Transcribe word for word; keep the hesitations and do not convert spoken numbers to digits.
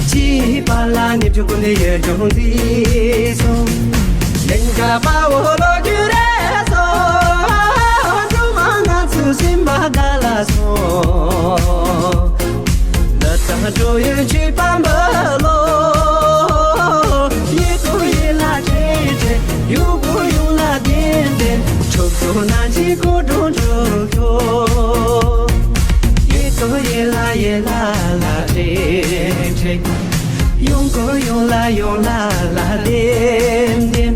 ཅི་པ་ལ་ནི་ཅུང་ཀུན་ནི་ཡོད་ཅུང་ཟིག་སོང་། ལེན་ཀ་པ་འོ་ལོ་རྒྱུ་རེ་སོང་། ཀྲུ་མ་ང་ཚུ་སིམ་པ་ག་ལ་སོང་། ལ་ཙང་ཀྲུ་ཡོད་ཅི་པ་འབུ་ལོ། ཡི་ཏུ་ཡི་ལ་ཁྲེ་ཁྲེ། ཡུ་གུ་ཡུ་ལ་དེན་དེན། ཁྲུ་ཁྲུ་ན་ཅི་ཀུ་ཀྲུང་ཀྲུ་ཀྲུ། ཡེ་ཏོ་ཡེ་ལ་ཡེ་ལ་ལ་ཏྲེ་ཏྲེ། ཡོང་ཀོ་ཡོང་ལ་ཡོང་ལ་ལ་ཏེ་ཏེ།